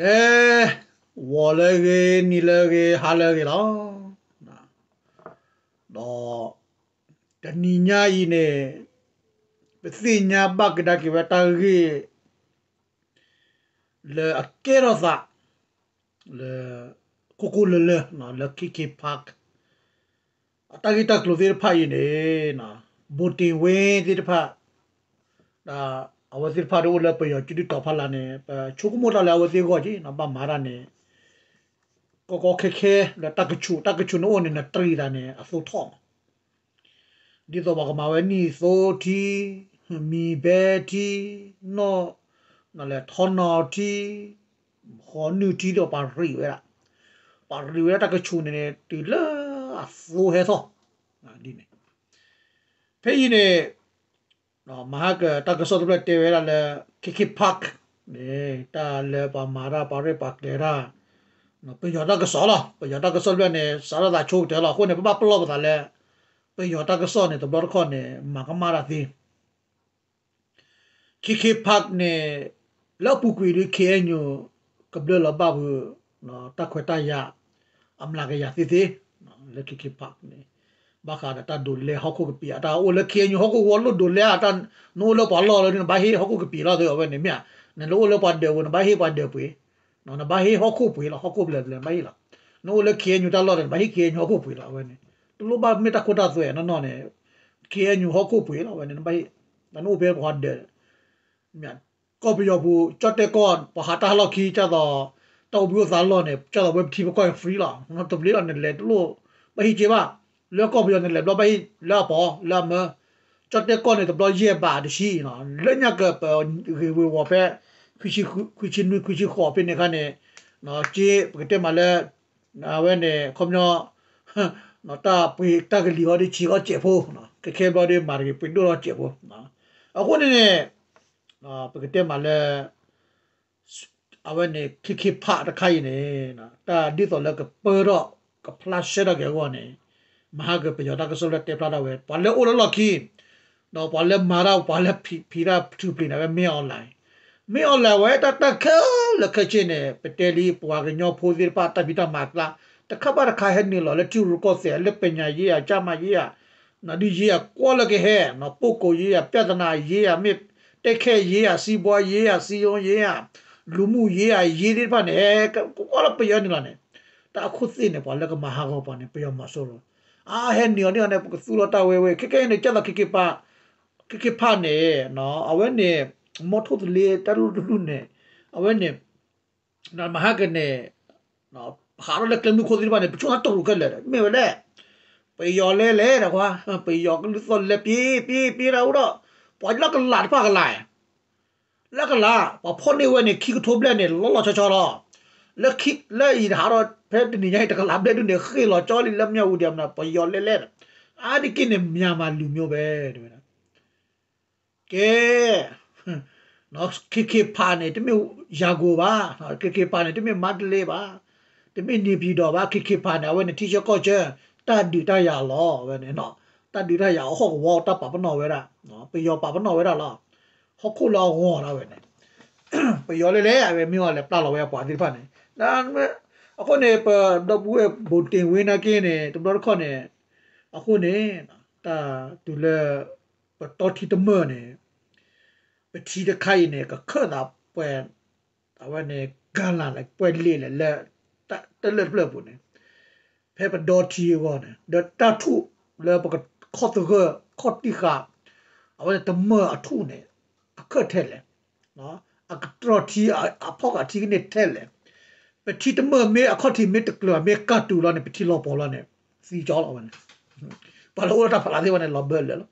ကဲ, ဂီၤလၢအဂ့ၤ, နံၤလၢအဂ့ၤ, ဟါလၢအဂ့ၤလီၤ. ဒီးတနံၤညါအံၤန့ၣ် ပသ့ၣ်ညါဘၣ်ကဒါက့ၤဝဲတၢ်ဂ့ၢ် လၢအကဲထီၣ်သး လၢ ခိၣ်ခိၣ်လၢလၢ လၢ KK Park အတၢ်ဂ့ၢ်တၢ်ကျိၤသ့ၣ်တဖၣ်အံၤန့ၣ် ဘိၣ်တ့ၣ်ဝ့သ့ၣ်တဖၣ် ဒီးအဝဲသ့ၣ်တဖၣ်ဒ်အိၣ်လၢပယီၤစုဒုၣ်တီၤဖီလာ်န့ၣ် ပဆိကမိၣ်တၢ်လၢအဝဲသ့ၣ်အဂီၢ်က့ၤ ဘၣ်မၤတၢ်န့ၣ် ကီကီခဲခဲ လၢတၢ်ကဆူး တၢ်ကဆူးန့ၣ်အိၣ်န့ၣ် နတြံးတၢ်န့ၣ် အသိထီၣ်မး ဒ်သိးပှၤကမၤဝဲနံၣ်သိထံ, မံၤဘဲထံ, နီၣ်, လဲၤထီနီၤထံ, ဃီနုၢ်ထံဒီးပှၤရံးဝဲဒၣ်, ပှၤရံးဝဲဒၣ်တၢ်ကဆူးန့ၣ်န့ၣ် တုၤလၢအသိဟဲထီၣ်, ဒ်န့ၣ်, ဖဲအံၤန့ၣ် မဟါကတၢ်ကစီၣ်တဖျၢၣ်တဲဝဲဒၣ်လၢ KK Park န့ၣ် တၢ်လၢပှၤမၤတၢ်ပှၤရဲၣ်ပှၤကျဲၤတၢ် ပယီၤတၢ်ကစီၣ်လီၤ. ပယီၤတၢ်ကစီၣ်တဖျၢၣ်န့ၣ် စးထီၣ်သးဆိကတၢၢ်လီၤ. အဃိန့ၣ် ပဘၣ်ပလီၢ်ပသးလၢ ပယီၤတၢ်ကစီၣ်န့ၣ် တဘျီတခီၣ်န့ၣ် မၤကမၣ်တၢ်သ့ KK Park န့ၣ် လၢအပူၤကွံာ်ဒ် KNU ကဘျၢလီၤဘၣ်ဖုး တၢ်ခွဲးတၢ်ယာ် အမျးကယၤသ့သ့ လၢ KK Park န့ၣ် ဘၣ်ဃးဒီးတၢ်ဒိးလဲဟီၣ်ခိၣ်ကပံာ် အတၢ်အိၣ်လၢ KNU ဟီၣ်ခိၣ်ဝီလိၣ်ဒိးလဲအတၢ် နအိၣ်လၢပှၤလီၢ်လၢ နဘၣ်ဟ့ၣ်ဟီၣ်ခိၣ်ကပံာ်လီၤ အဝဲန့ၣ်မ့ၢ်ဧါ, နအိၣ်လၢပှၤဒၢးပူၤ နဘၣ်ဟ့ၣ်ပှၤဒၢးပှ့ၤ နဘၣ်ဟ့ၣ်ဟီၣ်ခိၣ်ပှ့ၤလီၤ ဟီၣ်ခိၣ်ပှ့ၤလၢနဘၣ်ဟ့ၣ်လီၤ. နအိၣ်လၢ KNU တၢ်လီၢ်ဒီး နဘၣ်ဟ့ၣ် KNU ဟီၣ်ခိၣ်ပှ့ၤလီၤ အဝဲန့ၣ်, တလိၣ်ဘၣ်မ့ၢ်တၢ်ခိတၢ်သွဲနီၢ်နီၢ်န့ၣ်, KNU ဟီၣ်ခိၣ်ပှ့ၤလီၤ အဝဲန့ၣ် နဘၣ်ဟ့ၣ်, နအိၣ်ဖဲပှၤဒၢး ကီၢ်ပယီၤပူၤ ကၠီၣ်တဲၣ်ကီၢ် ပှၤဟးတၢ်လီၢ်ခံ ကၢ်သိး တၢ်အိၣ်ဘှံးအိၣ်သါလီၢ်န့ၣ် ကၢ်သိးဝဲပထံပကီၢ် free လီၤ. တဘျီလီၤ နလဲၤတလိၣ် ဘၣ်ဟ့ၣ်က့ဘၣ်, လၢကီၢ်ပယီၤန့ၣ် လဲၤတဘျီဘၣ်ဟ့ၣ်လၢအပီၤ လၢအမၢ, ကၠီၣ်တဲၣ်ကီၢ်န့ၣ် တဘျီယဲၢ်ဘးတဆံလီၤ. လၢညါကပဂ့ၤဝ့ၤဝီၤဖဲ ခွံဆံနွံ ခွံဆံဃိးဖဲန့ၣ်အခါန့ၣ်, က့ ပကတဲမးလၢ အဝဲန့ၣ် ခီပညီ တၢ်ပှ့ၤတၢ်ကလံၤအီၤဒီး ဆံးအီၣ်စဲးဖိ, ခဲခဲဘျီဒီး မၤတဂ့ၤ ပှ့ၤဒိၣ်ထီၣ်စဲးဖိ, အဃိန့ၣ်န့ၣ် ပကတဲမးလၢ အဝဲန့ၣ် KK Park တခါအံၤန့ၣ် တၢ်ဒ်သိးလၢကပၢထီၣ် ကဖျါဆှဲထီၣ်က့ၤအဂီၢ်န့ၣ်, မဟါကပယီၤတၢ်ကစီၣ်လၢတဲဖျါထီၣ်ဝဲ ပှၤလၢအိၣ်လၢလီၢ်ခံ ဒီးပှၤလၢမၤတၢ် ပှၤလၢဖံးတၢ်ထူၣ်ဖျ့းန့ၣ် အဝဲမ့ၢ် online, မ့ၢ် online ဝဲတၢ်တၢ်ခဲလၢာ်ခဲဆ့န့ၣ် ပတဲလံ ပှၤကညီဖိသ့ၣ်တဖၣ်တၢ်ဖံးတၢ်မၤအကျါ တခါဘၣ်တခါဟဲနုာ်လီၤလၢထံရူၢ်ကီၢ်သဲး လၢပညာရေးရာ ကျန်းမာရေးရာ ဒုးရေးရာ ကွီၢ်လၢကဟဲ, ပုဂ္ဂိုလ်ရေးရာ ပြဿနာရေးရာ မ့ၢ် တိုက်ခိုက်ရေးရာ စီးပွားရေးရာ စည်းရုံးရေးရာ လူမှုရေးရာ ရေးသ့ၣ်တဖၣ်န့ၣ် ဟဲကွီၢ်လၢပယီၤနုာ်လီၤန့ၣ်, တၢ်အခိၣ်သ့ၣ်န့ၣ် ပှၤလၢကမၤဟးဂီၤပှၤန့ၣ် ပယီၤမီၤစိရိၤ, အဟဲနုာ်အီၤန့ၣ် ပကသူလီၤတၢ်ဝဲဝဲ ခဲခဲအံၤန့ၣ် ကၢ်သိး KK Park, KK Park န့ၣ် အဝဲန့ၣ် မီထိၣ်သလ့တၢ်လိၣ်တလိၣ်န့ၣ် အဝဲန့ၣ် မဟါကန့ၣ် ဟးထီၣ်လၢကျဲမုၢ်ခိၣ်သ့ၣ်တဖၣ်န့ၣ် ပဆိကမိၣ်တရူးခဲလၢာ်ဒီး မ့ၢ်ဝဲလဲၣ်, ပယီၤလဲၤလဲၤဒီးကွၢ်, ပယီၤကလုၢ်သီၣ်လဲၤပ့ၤပ့ၤပ့ၤတၢ်အိၣ်ဒီး ပှၤလၢကလးတဖၣ်ကလး, လၢကလး ပှၤဖီၣ်န့ၢ်ဝဲန့ၣ် ခံကထိဘျဲၣ်န့ၣ် လီၤလီၤဆီဆီလီၤ. လၢခံ လၢအံၤဟးထီၣ်ဖဲတနံၤညါအံၤ တကလးဘျဲၣ်ဒုန့ၣ် ဃ့ၢ်လီၤကၠီလံလၢမၠၣ်အူဒံးမနုၤ ပယီၤလဲၤလဲၤ, အါတက့ၢ်န့ၣ် မြန်မာလူမျိုးပဲ တဲဝဲဒၣ် ကဲ, KK Park န့ၣ် တမ့ၢ် ရန်ကုန် ဘၣ်, KK Park န့ၣ် တမ့ၢ် မန္တလေး ဘၣ်, တမ့ၢ် နေပြည်တော် ဘၣ်, KK Park န့ၣ် အဝဲန့ၣ် ထံဆၢကီၢ်ဆၢ တၢ်ဒုးတၢ်ယၤလီၤ အဝဲန့ၣ်, တၢ်ဒုးတၢ်ယၤအဟီၣ်ကဝီၤ တၢ်ပာ်ပနီၣ်ဝဲဒၣ်, ပယီၤပာ်ပနီၣ်ဝဲဒၣ်လီၤ, ဟီၣ်ခိၣ်လၢအဂီၤဒၣ်ဝဲန့ၣ်, ပယီၤလဲၤလဲၤ အဝဲမ့ၢ်အီၤလဲၤပျၢ်လီၤဝဲအပှၤသ့ၣ်တဖၣ်န့ၣ်, အဃိန့ၣ် ပဒီပုၢ်ဝဲၢ် ဘိၣ်တ့ၣ်ဝ့နာ်က့န့ၣ် တဘျီတခီၣ်န့ၣ်, အဃိန့ၣ် တၢ်တုၤလၢ ပတီထံတမၢၢ်န့ၣ် ပထံတခါအံၤန့ၣ် ကခၢၣ်သးပှဲၤ, အဝဲန့ၣ် ကၣ်လၣ်လဲၣ် ပှဲၤလ့ၣ်လဲၣ်လၢ တၢ်လၢတဖျၢၣ်အပူၤန့ၣ်, ဖဲပဒီထံအဂီၢ်န့ၣ် ဒီးတၢ်ထူၣ်လၢပကခီၣ်သဂၢၢ် ခီၣ်တံၢ်ဃာ် အဝဲန့ၣ်တမၢၢ်အထူၣ်န့ၣ် ကခၢၣ်ထဲလဲၣ်, အကတြီထံ အဖီၣ်ဃာ်ထံကန့ၢ်ထဲလဲၣ်, ပထံတမၢၢ်မ့ၢ်အခီၣ်ထံးမ့ၢ်တကျၢၤ မ့ၢ်ကၢ်တုၤလီၤန့ၣ် ပထံလီၤပီၤလီၤန့ၣ် သံကၠီလီၤဝဲန့ၣ်, ပှၤလၢအိၣ်လၢတၢ်ဖးလၢ်သ့ၣ်တဖၣ်န့ၣ် လီၤဘၢလၢာ်လီ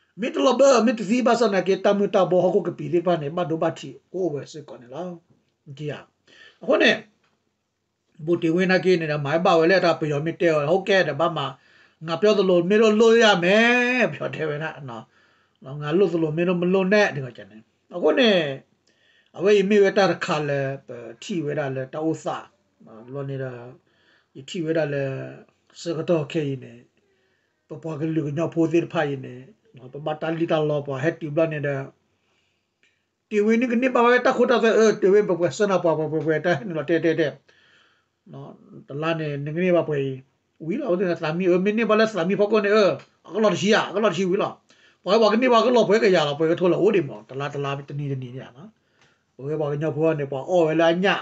ၤ, မ့ၢ်တလီၤဘၢ မ့ၢ်တသံဘၣ်ဆၣ်နာ်က့ တၢ်မုၢ်တၢ်ဘိဟီၣ်ခိၣ်ကပံာ်သ့ၣ်တဖၣ်န့ၣ် ဘၣ်ဒိဘၣ်ထံးကအိၣ်ဝဲစ့ၢ်ကီးန့ၣ်လီၤ. အဃိန့ၣ် ဘိၣ်တ့ၣ်ဝ့နာ်က့န့ၣ်ဒီး မၤဘၣ်ဝဲလၢတၢ်ပယီၤမ့ၢ်တဲအီၤ ဟုတ်ကဲ့ ဒီးဘၣ်မၤ, ငါပြောသလို မင်းတို့လုပ်ရမယ် ပယီၤတဲဝဲဒၣ်, ငါလုပ်သလို မင်းတို့မလုပ်နဲ့ ဒ်န့ၣ်, အဃိန့ၣ် အဝဲအံၤမ့ၢ်ဝဲတၢ်တခါလၢ ပထံၣ်ဝဲဒၣ်လၢတၢ်အိၣ်သး, ဘျီန့ၣ်ဒီး ယထံၣ်ဝဲဒၣ်လၢ ဆၢကတီၢ်ခဲအံၤန့ၣ် ပပှၤကလုာ်ကညီဖိသ့ၣ်တဖၣ်အံၤန့ၣ် ပဘၣ်တၢ်လံၣ်တၢ်လီပှၤဟဲတုၤဘျီန့ၣ်ဒီး တ့ၢ်ဝ့န့ၣ်ကန့ၢ်ဘၣ်ဝဲတၢ်ခိတၢ်သွဲ အၢ တ့ၢ်ဝ့ ပပှဲၤဆၢနၤပှၤ ပှဲၤပှဲၤပှဲၤ တၢ်ဟဲနုာ်လီၤတဲတဲတဲ တလါန့ၣ် နကန့ၢ်ဘၣ်ပှဲၤအံၤ ဝံၤလီၤ အဝဲသ့ၣ်န့ၣ် သးမံ အၢ မ့ၢ်န့ၢ်ဘၣ်လၢသးမံဖီခိၣ်န့ၣ် အၢ အကလီၢ်တဆံဧါ အကလီၢ်တဆံဝံၤလီၤ. ပှၤဝဲပှၤကန့ၢ်ဘၣ်ကလီၢ်ပှဲၤကယၤလီၤ ပှဲၤကထိလီၤ အိၣ်ဒံးမး တလါတလါတနံၤတနံၤန့ၣ် ပဝဲပှၤကညီဖိန့ၣ် ပှၤအီၣ်ဝဲလၢအညၣ်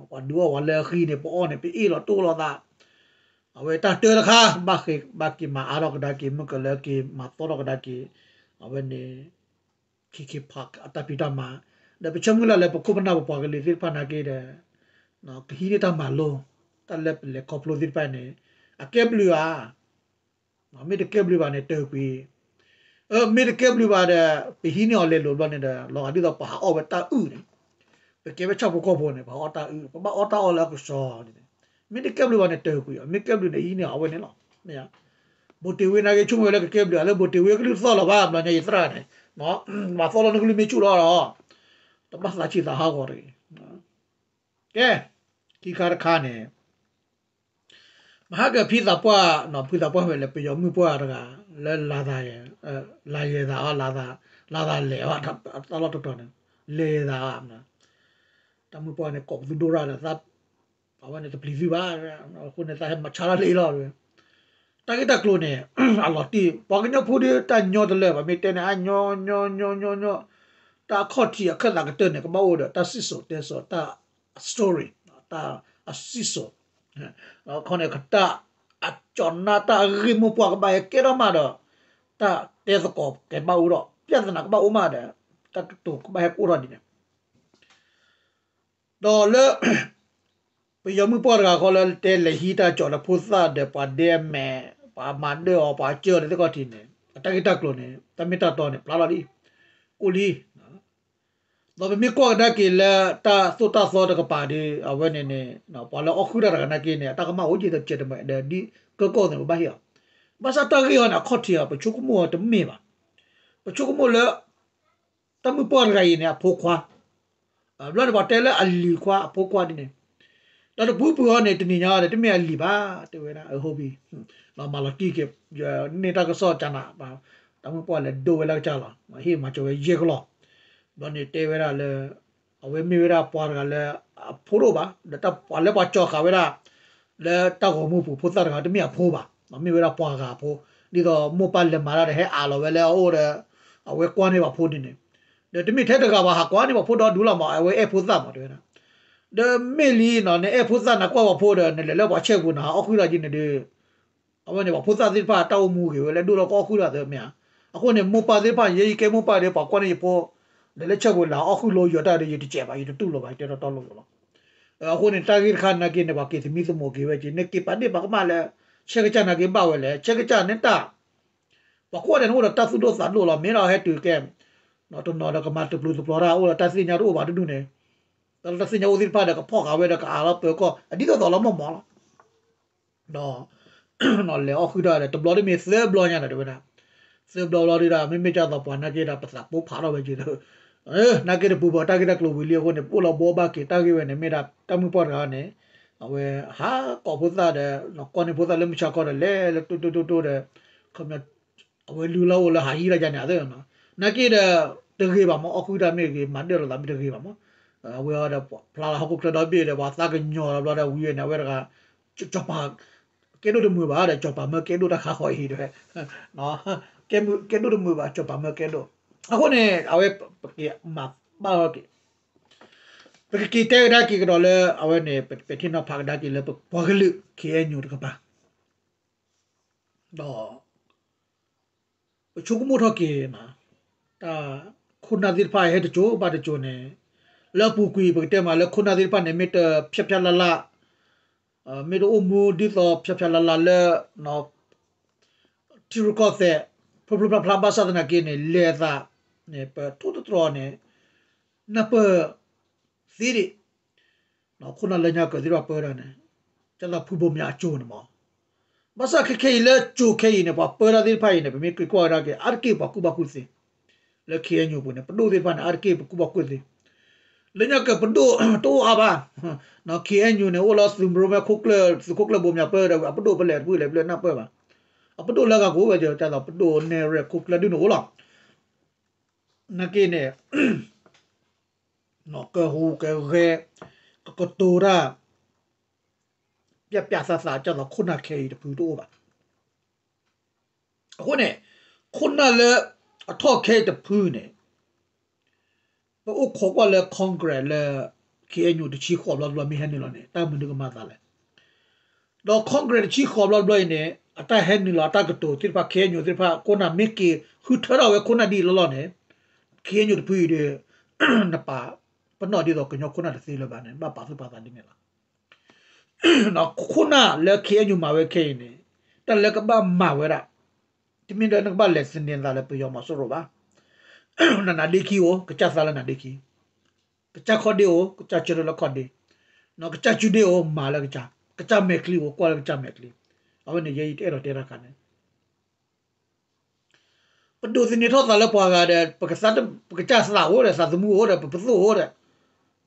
ပှၤဒုးအီၣ်ပှၤလၢအဃံန့ၣ် ပအီၣ်န့ၣ် ပအ့ၣ်လီၤတိၢ်လီၤသး အဝဲတၢ်တၢတခါ ဘၣ်ဃ့ဘၣ်က့ၤမၤအါထီၣ်ကဒါက့ၤ မုၢ်ကလၢက့ၤမၤသီထီၣ်ကဒါက့ၤ အဝဲန့ၣ် ခ့ခ့ဖး အတၢ်ဖံးတၢ်မၤ ဒီးပဆၢမုၢ်လၢ်လၢပခိၣ်ပနၢ်ပပှၤကလုာ်သ့ၣ်တဖၣ်နာ်က့ဒီး ကဟံးန့ၢ်တၢ်မၤလိ တၢ်လၢပလဲၤခီဖျိသ့ၣ်တဖၣ်န့ၣ် အကဲဘျုးဧါ မ့ၢ်တကဲဘျုးဘၣ်န့ၣ် တၢၢ်ကွံာ် အၢ မ့ၢ်တကဲဘျုးဘၣ်ဒီး ပဟံးန့ၢ်အီၤလဲၤလိာ်ဘျီန့ၣ်ဒီး လီၤဂာ်ဒ်သိးပဟးအီၣ်ဝဲတၢ်အုၣ်န့ၣ် ပကဲဝဲဆၣ်ဖိကီၢ်ဖိန့ၣ် ပဟးအီၣ်တၢ်အုၣ် ပဘၣ်အီၣ်တၢ်အီၣ်လၢအကစီန့ၣ် မ့ၢ်တကဲဘျုးဘၣ်န့ၣ် တၢၢ်ကွံာ်အီၤ မ့ၢ်ကဲဘျုးန့ၣ် ဟံးန့ၢ်အီၤအဝဲန့ၣ်လီၤ. ဘိၣ်တ့ၢ်ဝ့နာ်က့ ဆိကမိၣ်ဝဲလၢကကဲဘျုး လၢဘိၣ်တ့ၢ်ဝ့ကလုၢ်သီၣ်လီၤဘၣ် ဘျီညါယသရၣ်န့ၣ် မၤသီလီၤနကလုၢ်မ့ၢ်ဆူၣ်လီၤဒီး တဘၣ်သးဆံးသးဟးဂီၤတဂ့ၤ. ကဲ ခံခါတခါန့ၣ် မဟါကဖံသးပှၢ် ဖံသးပှၢ်ဝဲလၢ ပယီၤမုၣ်ပှၢ်တဂၤ လၢလၤသး လၤယဲၤသးအီၤ လၤသးလဲၤအီၤ တၢ်လီၢ်တတီၤန့ၣ် လဲၤယဲၤသး တၢ်မုၣ်ပှၢ်န့ၣ် ကိးပသူဒိၣ်ရၣ်ဒီး အဝဲန့ၣ်တပျံၤသုဘၣ် အဃိန့ၣ် သးဟဲမၤဆါတၢ်လၢအံၤလီၤ. တၢ်ဂ့ၢ်တၢ်ကျိၤန့ၣ် အလီၤတံၢ် ပှၤကညီဖိဒီးတၢ်ညီတလၢာ်ဘၣ် မ့ၢ်တဲန့ၣ် အညီညီညီညီညီ တၢ်အခီၣ်ထံးအခၢၣ်သးကတၢၢ်န့ၣ် ကဘၣ်အိၣ်ဒီးတၢ်စံၣ်စိၤတဲစိၤ တၢ် story တၢ်အစံၣ်စိၤ ခီန့ၣ် တၢ်အကၠီၤနါ တၢ်အဂ့ၢ်မိၢ်ပှၢ်ကဘၣ်ဟဲကဲထီၣ်မးဒီး တၢ်တဲသကိးကဘၣ်အိၣ်ဒီး ပြဿနာကဘၣ်အိၣ်မးဒီး တၢ်ကတိၤကဘၣ်ဟဲကအိၣ်ထီၣ်ဒ်န့ၣ် ဒီးလၢ ပယီၤမုၣ်ပှၢ်တဂၤဃီလၢတဲလဲၤဟံးတၢ်ကၠီၤလၢဖိသၣ်ဒီးပှၤဒဲမဲာ် ပှၤမၤဒၢၣ်အီၤ ပှၤကၢၢ်အီၤလၢသ့ၣ်ခီၣ်ထံးန့ၣ် အတၢ်ဂ့ၢ်တၢ်ကျိၤန့ၣ် တၢ်မ့ၢ်တၢ်တီန့ၣ် ဖျါလီၤလံ အိၣ်လံ ဒီးပမ့ၢ်ကွၢ်ကဒါက့ၤလၢတၢ်သိၣ်တၢ်သီတကပၤဒီး အဝဲန့ၣ်န့ၣ် ပှၤလၢအီၣ်ဃုာ်တၢ်တဂၤနာ်က့န့ၣ် အတၢ်ကမၣ်အိၣ်က့ၤဒီးကဲတမံၤဒီး ဒ်ကၢကီၢ်န့ၣ် ပဘၣ်ဟ့ၣ်အီၤ ဘၣ်ဆၣ်တၢ်ဂ့ၢ်အီၤန့ၣ် အခီၣ်ထံးအီၤ ပဆိကမိၣ်အီၤတမ့ၢ်ဘၣ် ပဆိကမိၣ်လၢ တၢ်မုၣ်ပှၢ်တဂၤအံၤန့ၣ် အဖိခွါ ဘျီန့ၣ် ပှၤတဲလၢအလံၤခွါ အဖိခွါဒ်န့ၣ် ဒီးတပူၤပူၤအီၤန့ၣ် တနံၤညါဒီး တမ့ၢ်အလံၤဘၣ် တဲဝဲဒၣ် အဟိဘံ မၤလီၤတံၢ်က့ၤ န့ၢ်တၢ်ကစီၣ်ကနး တၢ်မုၣ်ပှၢ်လဲၤဒိဝဲလၢကစၢ်လီၤ ဟ့ၣ်မၤစၢၤဝဲယဲၢ်ကလီၢ် ဘျီန့ၣ်တဲဝဲဒၣ်လၢ အဝဲမ့ၢ်ဝဲဒၣ်ပှၤတဂၤလၢ အဖိတအိၣ်ဘၣ် ဒီးပှၤလၢပှၤကၠီၤဃာ်ဝဲဒၣ် လၢတၢ်ဂီၤမူပူၤ ဖိသၣ်တဂၤတမ့ၢ်အဖိဘၣ် မ့ၢ်ဝဲဒၣ်ပှၤဂၤအဖိ ဒ်သိးမိၢ်ပၢ်လဲၤမၤတၢ်ဒီး ဟဲအးလီၤဝဲလၢအအိၣ်ဒီး အဝဲကွၢ်န့ၢ်ပှၤဖိဒ်န့ၣ် ဒီးတမ့ၢ်ထဲတဂၤဘၣ် ဟးကွၢ်န့ၢ်ပှၤဖိဒီဒူလီၤမး အဝဲအဲၣ်ဖိသၣ်မး တဲဝဲဒၣ် ဒီးမ့ၢ်လံနီၤ နအဲၣ်ဖိသၣ်နကွၢ်ပှၤဖိဒီး နလဲၤလၢပှၤဆဲးပူၤ နဟးအီၣ်ဃုာ်တၢ်က့ၤန့ၣ်ဒီး အဝဲန့ၣ် ပှၤဖိသၣ်သ့ၣ်တဖၣ် တၢ်အိၣ်မူဂ့ၤဝဲလၢဒိၣ်ထီၣ်ကအီၣ်ဃုာ်တၢ်သ့မ့ၢ်ဧါ. အဃိန့ၣ် မိၢ်ပၢ်သ့ၣ်တဖၣ် ယဲယကဲမိၢ်ပၢ်ဒီး ပှၤကွၢ်န့ၢ်ယဖိ လဲၤလၢဆဲးပူၤ လဲၤဟးအီၣ်ဃုာ်လိယီၤတၢ်ဒီး ယတစဲးဘၣ် ယတတူၢ်လိာ်ဘၣ် ယတဲတီတီလိၤလိၤလီၤ. အဃိန့ၣ် တၢ်ဂ့ၢ်တခါနာ်က့န့ၣ် ပှၤက့ၤသမံသမိးက့ၤဝဲက့ၤ နက့ၤပာ်ဒ့ၣ်ပာ်ကမၣ်လၢ ဆဲးကစၢ်နာ်က့ဘၣ်ဝဲလဲၣ် ဆဲးကစၢ်န့ၣ်တၢ် ပှၤကိးဂၤဒဲးန့ၣ်အိၣ်ဒီးတၢ်သူၣ်ဒိၣ်သးဒိၣ်လီၤ မ့ၢ်ဒီးဟဲတုၤကဲ တနီၤဒီးကမၤတပျုာ်တပျီၤတၢ် အိၣ်ဒီးတၢ်သ့ၣ်ညါတအိၣ်ဘၣ်တဒူၣ်န့ၣ် တၢ်သ့ၣ်ညါအိၣ်သ့ၣ်တဖၣ်ဒီးကဖီၣ်ဃာ်ဝဲဒီးကအးလီၤပၢၤကီၢ် အဒ်သိးသိးလီၤမီၢ်မီၢ်လီၤ. ဒီး လဲၤအီၣ်ဃုာ်တၢ်ဒီး တဘျီတမ့ၢ်သၢဘျီညါဒီး တဲဝဲဒၣ် သၢဘျီဘျီဒုဒီး မ့မ့ၢ်ကၢ်သိးပှၤနာ်က့ဒီး ပသးပိၢ်ဖးထီၣ်ဝဲက့ၤဒီး နာ်က့တပူၤဘၣ် တၢ်ဂ့ၢ်တၢ်ကျိၤဝံၤလံအဃိန့ၣ် ပအိၣ်လီၤဘှီဘၣ်က့ၤ တၢ်ဂ့ၢ်ဝဲန့ၣ် မ့ၢ်ဒၣ်တၢ်မုၢ်ပှၢ်တဂၤန့ၣ် အဝဲဟးကိးဖိသၣ်ဒီး ကွၢ်န့ၢ်ဖိသၣ်လၢမုၢ်ဆါခီဒီး လဲၤလၢတိၢ်တိၢ်တိၢ်တိၢ်ဒီး ခီပညီ အဝဲလုၢ်လၢ်အိၣ်လၢဟးဟံးတၢ်ယါန့ၣ် အသ့ၣ်နီၤ နာ်က့ဒီး တဂ့ၤဘၣ်မး အီၣ်ဃုာ်တၢ်မ့ၢ်ဂ့ၤ မၤဒၢၣ်လိာ်သးမ့ၢ်တဂ့ၤဘၣ်မး အဝဲအီၤဒီး ဖျါလၢဟီၣ်ခိၣ်ချၢဒီဘ့ၣ်ဒီး ပှၤသးကညီၤလီၤဘျီဒီးဝံၤဝဲန့ၣ် အဝဲတဂၤ စီၤပၤ ကဲဒိၣ်တမုာ်ဘၣ်ဒီး စီၤပၤမၢကဲဒိၣ်တၢ်ခါဃီအံၤတဲဝဲ ကဲဒိၣ်တမုာ်ဘၣ် စီၤပၤမၢကဲဒိၣ် အဃိန့ၣ် အဝဲ ပက့ၤမၤဘၣ်အီၤက့ၤ ပကက့ၤတဲကဒါက့ၤကဒီးလၢ အဝဲန့ၣ် ပထံၣ်နီၤဖးကဒါက့ၤလၢပပှၤကလုာ် ခ့ၣ်အဲၣ်ယူၣ်တကပၤ ဒီး ပဆိကမိၣ်ထီၣ်က့ၤ တၢ်ခိၣ်နၢ်သ့ၣ်တဖၣ်ဟဲတစိၤဘၣ်တစိၤန့ၣ် လၢအပူၤကွံာ် ပကတဲမးလၢခိၣ်နၢ်သ့ၣ်တဖၣ်န့ၣ် မ့ၢ်တဖျါဖျါလၢ်လၢ် မ့ၢ်တအိၣ်မူဒ်သိးဖျါဖျါလၢ်လၢ်လၢ ထံရူၢ်ကီၢ်သဲး ဖျိဖျိဖျါဖျါဘၣ်ဆၣ်သနာ်က့န့ၣ် လဲၤအသးန့ၣ် ပထိၣ်သတြီၤန့ၣ် နၢ်ပၢၢ်သ့ဒံး ခိၣ်နၢ်လၢညါကၢၤသ့ၣ်တဖၣ်ပၢတၢ်န့ၣ် ကၢ်သိးဖုဘိၣ်မၠးအစိၤန့ၣ်မး ဘၣ်ဆၣ်ခဲခဲအံၤလၢစိၤခဲအံၤန့ၣ် ပှၤပၢတၢ်သ့ၣ်တဖၣ်အံၤန့ၣ် ပမ့ၢ်က့ၤကွၢ်ကဒါက့ၤ အါတက့ၢ်ပှၤကူၣ်ဘၣ်ကူၣ်သ့ လၢ ခ့ၣ်အဲၣ်ယူၣ် ပူၤန့ၣ် ပဒိၣ်သ့ၣ်တဖၣ်န့ၣ် အါတက့ၢ်ပကူၣ်ဘၣ်ကူၣ်သ့ လၢညါကၢၤပဒိၣ်တအိၣ်အါဘၣ် ခ့ၣ်အဲၣ်ယူၣ် န့ၣ် အိၣ်လၢသုးမုၢ်ဒိၣ်မ့ၢ်ခိၣ်ကျၢၢ် သုးခိၣ်ကျၢၢ်ဘိၣ်မၠးပၢဒီး အပဒိၣ်ဖဲလဲၣ်တဖုလဲၣ်ဖဲလဲၣ်နၢ်ပၢၢ်ဘၣ် အပဒိၣ်လၢအဂၤကအိၣ်ဝဲကၢ်သိးပဒိၣ်နဲၣ်ရဲၣ်ခိၣ်ကျၢၢ်ဒုန့ၣ်အိၣ်လီၤ နာ်က့န့ၣ် ကဟူးကဂဲၤ ကကတိၤတၢ် ပျဲပျဲသးသး ကၢ်သိးခိၣ်နၢ်ခဲအံၤတဖုတအိၣ်ဘၣ်. အဃိန့ၣ် ခိၣ်နၢ်လၢအထီၣ်ခဲအံၤတဖုန့ၣ် ပအိၣ်ခိးကွၢ်လၢ Congress လၢ ခ့ၣ်အဲၣ်ယူၣ် တဆံဃိးဘျီတဘျီမ့ၢ်ဟဲနုာ်လီၤန့ၣ် တၢ်မနုၤကမၤသးလဲၣ်. ဒီး Congress တဆံဃိးဘျီတဘျီအံၤန့ၣ် အတၢ်ဟဲနုာ်လီၤအတၢ်ကတိၤသ့ၣ်တဖၣ် ခ့ၣ်အဲၣ်ယူၣ် သ့ၣ်တဖၣ် ခိၣ်နၢ်မ့ၢ်က့ၤဃုထၢထီၣ်ဝဲခိၣ်နၢ်ဒ်အံၤလီၤလီၤန့ၣ် ခ့ၣ်အဲၣ်ယူၣ် တဖုအံၤဒီး နပာ်ပနီၣ်ဒ်သိးကညီခိၣ်နၢ်တသ့လၢၤဘၣ်န့ၣ် ဘၣ်ပာ်သူၣ်ပာ်သးဒ်န့ၣ်လီၤ. ခိၣ်နၢ်လၢ ခ့ၣ်အဲၣ်ယူၣ် မၤဝဲခဲအံၤန့ၣ် တၢ်လၢကဘၣ်မၤဝဲဒၣ် တမ့ၢ်လၢနကဘၣ်လဲၤသန့ၤသးလၢပယီၤမီၤစိရိၤဘၣ်. နနါဒ့ခံအိၣ် ကစၢ်သးလၢနါဒ့ခံ, ကစၢ်ခီၣ်ဒ့အိၣ် ကစၢ်ဆၢထၢၣ်လၢခီၣ်ဒ့, ကစၢ်စုဒ့အိၣ် မၤလၢကစၢ်, ကစၢ်မဲာ်ချံအိၣ် ကွၢ်လၢကစၢ်မဲာ်ချံ. အဝဲန့ၣ်ယဲယတအဲၣ်ဒိးတဲတၢ်ခါန့ၣ် ပဒိးသန့ၤထီၣ်သးလၢပှၤဂၤဒီး ပကစၢ်သးအိၣ်ဒီး သးသမူအိၣ်ဒီး ပပသိၣ်အိၣ်ဒီး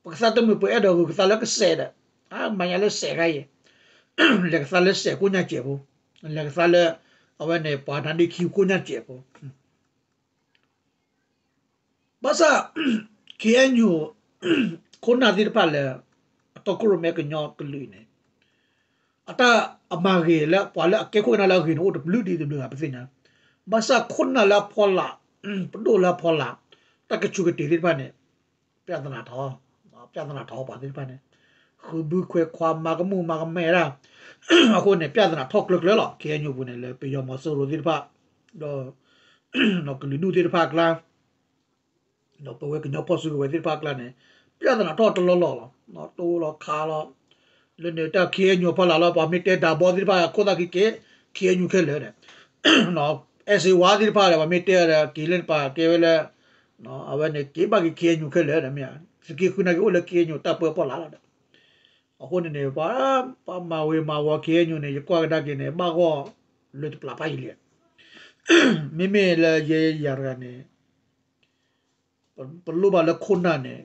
ပကစၢ်တမုာ်ပအဲၣ်ဒိးဂုာ်ကသါလၢကစဲးဒီး မၤညါလၢစဲးခါအံၤ, လဲၤကသါလၢစဲးကိးညါစဲးဖိ, လဲၤကသါလၢ အဝဲန့ၣ်ပှၤနါဒ့ခံကိးညါစဲးဖိ ဘၣ်ဆၣ် ခ့ၣ်အဲၣ်ယူၣ် ခိၣ်နၢ်သ့ၣ်တဖၣ်လၢ အတီခိၣ်ရိၣ်မဲကညီကလုာ်န့ၣ် အတၢ်အမၤဂ့ၤလၢပှၤလၢအကဲခိၣ်ကနၣ်လၢအဂ့ၤန့ၣ် အိၣ်တဘျုးဒ်တဘျုးဂၤပသ့ၣ်ညါ, ဘၣ်ဆၣ်ခိၣ်နၢ်လၢအဖီလာ် ပဒိၣ်လၢအဖီလာ် တၢ်ကဆူးကတ့ၤသ့ၣ်တဖၣ်န့ၣ် ပြဿနာထီၣ်, ပြဿနာထီၣ်ပှၤသ့ၣ်တဖၣ်န့ၣ် ဃုဘုခွဲးခွါ မၤကမူၣ်မၤကမဲာ်ဒၣ်, အဃိန့ၣ် ပြဿနာထီၣ်ကျၢၤကျၢၤလီၤ. ခ့ၣ်အဲၣ်ယူၣ်ပူၤန့ၣ် လၢပယီၤမီၤစိရိၤသ့ၣ်တဖၣ် ဒီး ကလုာ်ဒူၣ်သ့ၣ်တဖၣ်အကျါ ဒီးပဝဲကညီဖီၣ်စုကဝဲၤသ့ၣ်တဖၣ်အကျါန့ၣ် ပြဿနာထီၣ်တလီၢ်လီၢ်လီၤ. တိၢ်လီၤခးလီၤ, လၢန့ၣ်တၢ်ခ့ၣ်အဲၣ်ယူၣ်ဖီလာ်လီၤ ပှၤမ့ၢ်တဲဒၤဘီသ့ၣ်တဖၣ် ခိၣ်သၣ်ခံက့ၤ ခ့ၣ်အဲၣ်ယူၣ်ခဲလၢာ်ဒီး အဲၣ်စ့ဝါသ့ၣ်တဖၣ်ဒီး ပှၤမ့ၢ်တဲဒီး က့ၤလၢနပာ်ကဲဝဲလၢ အဝဲန့ၣ် က့ၤဘၣ်က့ၤ ခ့ၣ်အဲၣ်ယူၣ်ခဲလၢာ်ဒီး မ့ၢ်သုးက့ဃုနာ်က့ၤအိၣ်လၢ ခ့ၣ်အဲၣ်ယူၣ် တၢ်ပၢဖီလာ်လီၤဒီး အဃိန့ၣ်န့ၣ် ပှၤမၤဝ့ၤမၤဝီၤ ခ့ၣ်အဲၣ်ယူၣ်န့ၣ် ယကွၢ်ကဒါက့ၤန့ၣ် ဘၣ်ဂီၢ်လၢတပျၢ်ဖးယံာ်လံ. မ့မ့ၢ်လၢယဲယၤတဂၤန့ၣ် ပလိၣ်ဘၣ်လၢခိၣ်နၢ်န့ၣ်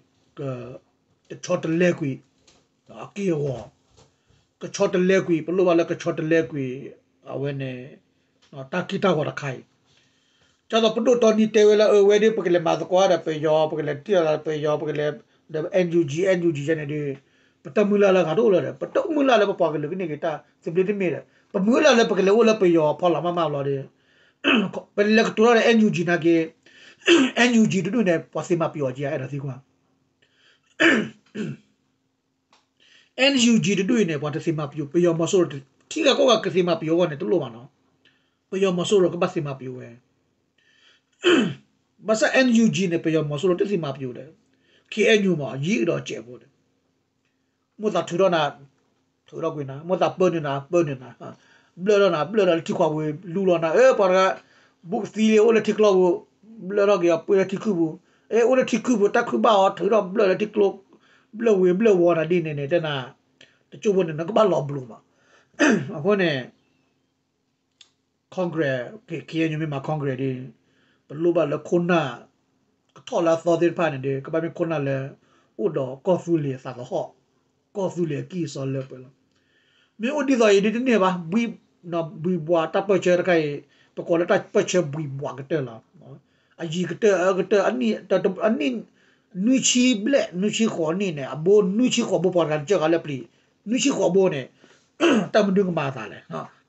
ကဆီတလဲကွံာ် အက့ၢ်အဂီၤ, ကဆီတလဲကွံာ် ပလိၣ်ဘၣ်လၢကဆီတလဲကွံာ် အဝဲန့ၣ် တၢ်က့ၢ်တၢ်ဂီၤတခါအံၤ ကၢ်သိးပဒိၣ်တီနံၤတဲဝဲလၢ အဝဲဒၣ် ပကလဲၤမၤသကိးဒီးပယီၤ ပကလဲၤတံၢ်လီၤပယီၤ ပကလဲၤ ဒီး NUG NUG န့ၣ်ဒီး ပတမုၢ်လၢ်လၢဂၤတအိၣ်လၢၤဒီး ပတမုၢ်လၢ်လၢပပှၤကလုာ်ကန့ၢ်က့ၤတၢ်သဘျ့တမ့ၢ်ဒီး ပမုၢ်လၢ်လၢပကလဲၤအိၣ်လၢပယီၤဖီလာ်မးမးဘျီဒီး ပလဲၤကတိၤထီၣ်ဒီး NUG နာ်က့ NUG တဒူၣ်န့ၣ် ပှၤသ့မၤပယီၤက့ၤ အဲၣ်ဒိးသံကွၢ် NUG တဒူၣ်အံၤန့ၣ် ပှၤတသ့မၤပယီၤ ပယီၤမီၤစိရိၤ ထံဂၤကီၢ်ဂၤကသ့မၤပယီၤအဂီၢ်န့ၣ် တလိၣ်ဘၣ်နီၤ, ပယီၤမီၤစိရိၤကဘၣ်သ့မၤပယီၤဝဲ ဘၣ်ဆၣ် NUG န့ၣ် ပယီၤမီၤစိရိၤတသ့မၤပယီၤဒီး ခ့ၣ်အဲၣ်ယူၣ်မး ယံၤကဒီးစဲးဖိဒီး မိၢ်သးထုးထီၣ်နၤ ထုးထီၣ်ကွံာ်နၤ, မိၢ်သးပၢနုာ်နၤ ပၢနုာ်နၤ, ဘျၢၣ်ထီၣ်နၤ ဘျၢၣ်ထီၣ်လၢထံခွးပူၤ လူလီၤနၤ အၢ ပှၤတဂၤ ဘူးကသံလံ အိၣ်လၢထံကျိပူၤ, ဘျၢၣ်ထီၣ်က့ၤအီၤ ပှ့ၤလၢထံခုၣ်ပူၤ, အၢ အိၣ်လၢထံခုၣ်ပူၤ တၢ်ခုၣ်ဘၣ်အီၤ ထုးထီၣ်ဘျၢၣ်လၢထံကျိ, ဘျၢၣ်ဝ့ၤဘျၢၣ်ဝီၤနၤဒ်န့ၣ်န့ၣ် တဲနၤ, တကၠိၢ်ဖိန့ၣ် နကဘၣ်လီၤဘျိးမး. အဃိန့ၣ် Congress, ခ့ၣ်အဲၣ်ယူၣ်မ့ၢ်မၤ Congress ဒီး ပလိၣ်ဘၣ်လၢခိၣ်နၢ် ကထီၣ်လၢအသီသ့ၣ်တဖၣ်န့ၣ်ဒီး ကဘၣ်မ့ၢ်ခိၣ်နၢ်လၢ အိၣ်ဒီးကီၢ်သူလ့ၤအသးသဟီၣ်, ကီၢ်သူလ့ၤအကံၢ်အစီလၢပှဲၤလီၤ. မ့ၢ်အိၣ်ဒ်သိးအံၤဒ်တန့ၢ်ဘၣ်, ဘှံးဘှီးတၢ်ပၢၢ်ဆၢတခါအံၤ ပကိးလၢတၢ်ပၢၢ်ဆၢဘှံးဘှီးကတၢၢ်လီၤ. အယံၤကတၢၢ်အၢကတၢၢ် အနံၣ် အနံၣ် နွံဆံဘျဲၣ် နွံဆံဃိးနံၣ်န့ၣ် အဘိနွံဆံဃိးဘိ ပှၤတဂၤတကၢၢ်ဂၤလၢပျံၤ နွံဆံဃိးဘိန့ၣ် တၢ်မနုၤကမၤအသးလဲၣ်.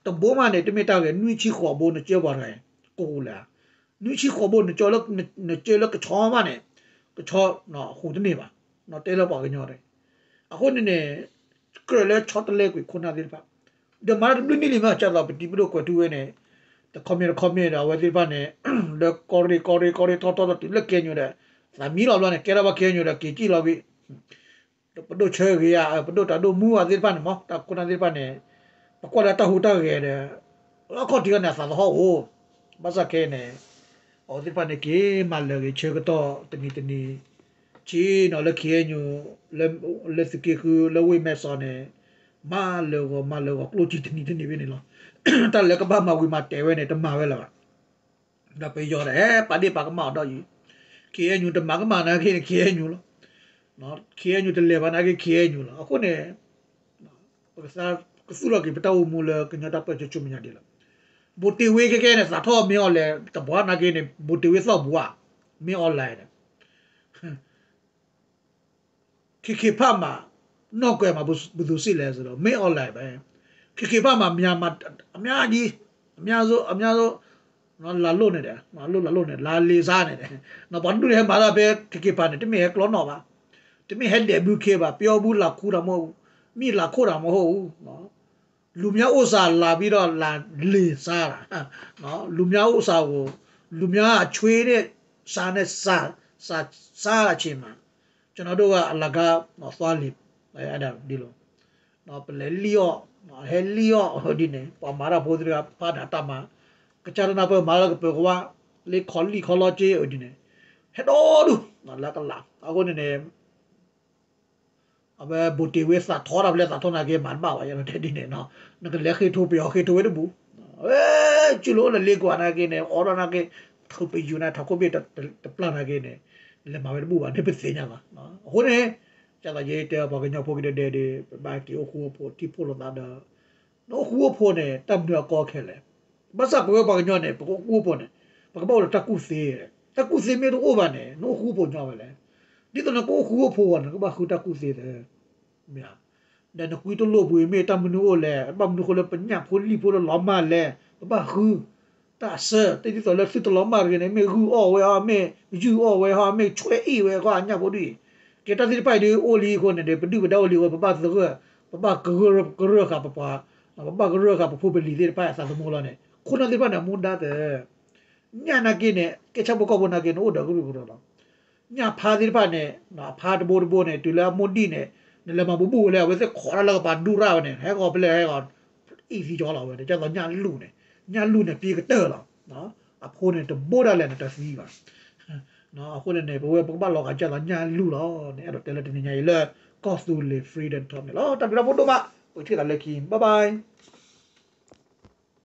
တဘိမးန့ၣ် တမ့ၢ်တၢ်ဂ့ၤ နွံဆံဃိးဘိ နကၢၢ်ပှၤတဂၤ ကိးလၢ နွံဆံဃိးဘိ နကၢၢ်လၢကဆီမးန့ၣ် ကဆီဟူးတန့ၢ်ဘၣ်. တဲလၢပှၤကညီတဂၤ အဃိန့ၣ်န့ၣ် ကြၢးလၢဆီတလဲကွံာ်ခိၣ်နၢ်သ့ၣ်တဖၣ် ဒီးမၤတၢ်တဘျုးနံၣ်လံမ့ၢ် ကၢ်သိးပတံၤပဒိၣ်ကွဲးထူဝဲန့ၣ် တခီမ့ၢ်တခီမ့ၢ်ဒီး အဝဲသ့ၣ်တဖၣ်န့ၣ် လၢကီၢ်ရ့ၣ်ကီၢ်ရ့ၣ်ကီၢ်ရ့ၣ်ထီၣ်ထီၣ်ထီၣ်တုၤလၢ ခ့ၣ်အဲၣ်ယူၣ်ဒီး သးမံလီၤဘျီန့ၣ် ကဲထီၣ်ဘၣ် ခ့ၣ်အဲၣ်ယူၣ်ဒီး က့ၤကံၣ်လီၤဝံၤ ပဒိၣ်ဆၢဂ့ၤဧါ ပဒိၣ်တၢ်ဒိၣ်မူဧါသ့ၣ်တဖၣ်န့ၣ်မ့ၢ် တၢ်ခိၣ်နၢ်သ့ၣ်တဖၣ်န့ၣ် ပကွၢ်လၢတၢ်ဟူးတၢ်ဂဲၤဒီး လၢအခီၣ်ထံးအီၤန့ၣ် အသးသဟီၣ်အိၣ် ဘၣ်ဆၣ်ခဲအံၤန့ၣ် အဝဲသ့ၣ်တဖၣ်န့ၣ် က့ၤမၤလၢာ်ဂ့ၤဆၢကတီၢ်တနံၤတနံၤ ဆ့ၣ်နီၤလၢ ခ့ၣ်အဲၣ်ယူၣ် လၢသုးက့ဃု လၢဝ့ၢ်မဲၢ်စီးန့ၣ် မၤလၢာ်ဂီၤမၤလၢာ်ဂီၤကျိၣ်စ့တနံၤတနံၤဖဲန့ၣ်လီၤ. တၢ်လၢကဘၣ်မၤဝံၤမၤတဲာ်ဝဲန့ၣ် တမၤဝဲလၢၤဘၣ်. ဒီးပယီၤဒီး ဟဲပာ်ဒ့ၣ်ပာ်ကမၣ်အီၤဒီးအံၤ ခ့ၣ်အဲၣ်ယူၣ် တမၤကမၣ်နာ်က့န့ၣ် ခ့ၣ်အဲၣ်ယူၣ်လီၤ. ခ့ၣ်အဲၣ်ယူၣ် တလဲၤဘၣ်နာ်က့ ခ့ၣ်အဲၣ်ယူၣ်လီၤ. အဃိန့ၣ် ပကသူၣ်ထီၣ်က့ၤ ပတၢ်အိၣ်မူလၢကညီတၢ်ပၢၢ်ဆၢဆူမဲာ်ညါဒ်လဲၣ်. ဘိးတ့ၢ်ဝ့ ခဲကဲန့ၣ် သးထီၣ်မ့ၢ်အီၤလဲၣ် တဘှါနာ်က့န့ၣ် ဘိးတ့ၢ်ဝ့သီၣ်ဘူးဧါ မ့ၢ်အီၤလဲၣ်န့ၣ် ခဲက့ၤဖးမး နီၢ်ကွဲးမး ဘုသူစံးလဲၣ်စ့ၢ်ဒီး မ့ၢ်အီၤလဲၣ်ဘၣ်, ခဲက့ၤဖးမး မြန်မာ အများကြီး အများဆုံး အများဆုံး လာလို့နေတယ် လာလို့ လာလို့ လာလီၤစ့ၢ်န့ၣ် ပှၤဒူၣ်န့ၣ်ဟဲမၤတၢ်ဖဲခဲက့ၤဖးန့ၣ် တမ့ၢ်ဟဲကျီနီၣ်ဘၣ်, တမ့ၢ်ဟဲဒဲးဘုခ့ဘၣ်, ပျီဘုလာခူတာမဟုတ်ဘူး, မ့ၣ်လာခိၣ်တာမဟုတ်ဘူး လူများဥစ္စာလာပြီးတော့ လာလီၤစ့ၢ် လူများဥစ္စာကို လူများအချွေးနဲ့ စ့ၢ်န့ၣ် စ့ၢ် စ့ၢ် စ့ၢ်အချေမး ကျွန်တော်တို့က အလကား သွားလီၤ ဒ်လီၤ ပလဲၤလံၣ်အီၣ် ဟဲလံၣ်အီၣ်ဒ်န့ၣ် ပှၤမၤတၢ်ဖိသ့ၣ်တဖၣ်န့ၣ် အတၢ်မၤ ကစၢ်တနၢ်ပၢၢ်မၤလၢကပၢၤကဝါ လၢခီလံၣ်ခီလီက့ဒ်န့ၣ် ဟဲဒီဒူၣ် လၢကလး အဃိန့ၣ်န့ၣ် အဝဲဘူးတ့ၢ်ဝဲသးထီတၢ်ဖဲလဲၣ်သးထီနာ်က့ မၤတဘၣ်ဘၣ် ယတဲဒ်န့ၣ်နီၤ နကလဲၤဃ့ထိပယီၤဃ့ထိဝဲတဘူး ဝဲ ကၠူလိာ်လၢလ့ကွၢ်နာ်က့န့ၣ် အိးထီၣ်နာ်က့ ထိပယူၤန့ၣ် ထီၣ်ခိၣ်ဘ့ၣ်တပျၢ်နာ်က့န့ၣ် နလဲၤမၤဝဲတဘူးဘၣ် နပသ့ၣ်ညါလီၤ အဃိန့ၣ် ကၢ်သိးယတဲပှၤကညီဖိကဒဲဒဲဒီး ပဘၣ်က့ၤအိၣ်ဃူအိၣ်ဖိးထံၣ်ဖှိၣ်လိာ်သးဒီး နအိၣ်ဃူအိၣ်ဖိးန့ၣ် တၢ်မနုၤအကီခဲလဲၣ် ဘၣ်ဆၣ်ပဝဲပှၤကညီန့ၣ် ပကအိၣ်ဃူအိၣ်ဖိးန့ၣ် ပကဘၣ်အိၣ်ဒီးတၢ်ကူၣ်သ့, တၢ်ကူၣ်သ့မ့ၢ်တအိၣ်ဘၣ်န့ၣ် နအိၣ်ဃူအိၣ်ဖိးညီဝဲလဲၣ်. ဒ်သိးနကအိၣ်ဃူအိၣ်ဖိးဝဲန့ၣ် နကဘၣ်ဃုတၢ်ကူၣ်သ့သၢ မ့ၢ်ဧါ. ဒီးနကွံတလိၣ်ပူၤအံၤမ့ၢ်တၢ်မနုၤအိၣ်လဲၣ်, ဘၣ်မနုၤဃိလၢပညၣ်ဖိလံၣ်ဖိတလီၤမၢ်လဲၣ်, ပဘၣ်ဃု တၢ်အဆၢ, တဒ်သိးလၢသုတလီၤမၢ်တဂ့ၤန့ၣ် မ့ၢ်ဂုၢ်အီၣ်ဝဲဧါ, မ့ၢ်ယုၢ်အီၣ်ဝဲဧါ, မ့ၢ်ဆွဲအ့ၣ်ဝဲဧါ ညၣ်ဖိဒ်အံၤ. ကဲတၢ်သ့ၣ်တဖၣ်အံၤဒ်အိၣ်လံအဃိန့ၣ်ဒီး ပဒုၣ်ပဒါအိၣ်လံအဃိ ပဘၣ်သဂၢၢ်, ပဘၣ်ကရၢၢ်ဃာ်ပပှၤ, ပဘၣ်ကရၢၢ်ဃာ်ပဖိပလံၤသ့ၣ်တဖၣ်အသးသမူလီၤန့ၣ် ခိၣ်နၢ်သ့ၣ်တဖၣ်န့ၣ် အမူဒါသၢ ညၣ်နာ်က့န့ၣ် ကဲဆၣ်ဖိကီၢ်ဖိနာ်က့န့ၣ် အိၣ်ဒီးကရူၢ်ကရၢၢ်လီၤ. ညၣ်ဖါသ့ၣ်တဖၣ်န့ၣ် အဖါတဘိတဘိန့ၣ် တုၤလၢအမိၢ်ဒံၣ်န့ၣ် နလဲၤမၤဘူးဘူးဝဲလၢ အဝဲသ့ၣ်ခိးတၢ်လၢကပၤဒူၣ်ရၣ်ဝဲန့ၣ် ဟဲဂီၤဖဲလဲၣ်ဟဲဂီၤ အံၣ်သံကၠီလီၤဝဲန့ၣ် ကၢ်သိးညၣ်လူၢ်န့ၣ် ညၣ်လူၢ်န့ၣ် ပံကတၢၢ်လီၤ. အဖိန့ၣ် တဘိဒၣ်လဲာ်န့ၣ် တသံဘၣ်. အဃိန့ၣ်န့ၣ် ပဝဲပကဘၣ်လီၤဂာ်ကၢ်သိးညၣ်လူၢ်လီၤန့ၣ် အဲၣ်ဒိးတဲလၢတနံၤညါအံၤလၢ ကီၢ်သူလ့ၤ Freedom Talk န့ၣ်လီၤ. တၢ်ဘျုးတၢ်ဖှိၣ်ဒိၣ်မး ပကထံၣ်သးလၢခံ bye bye.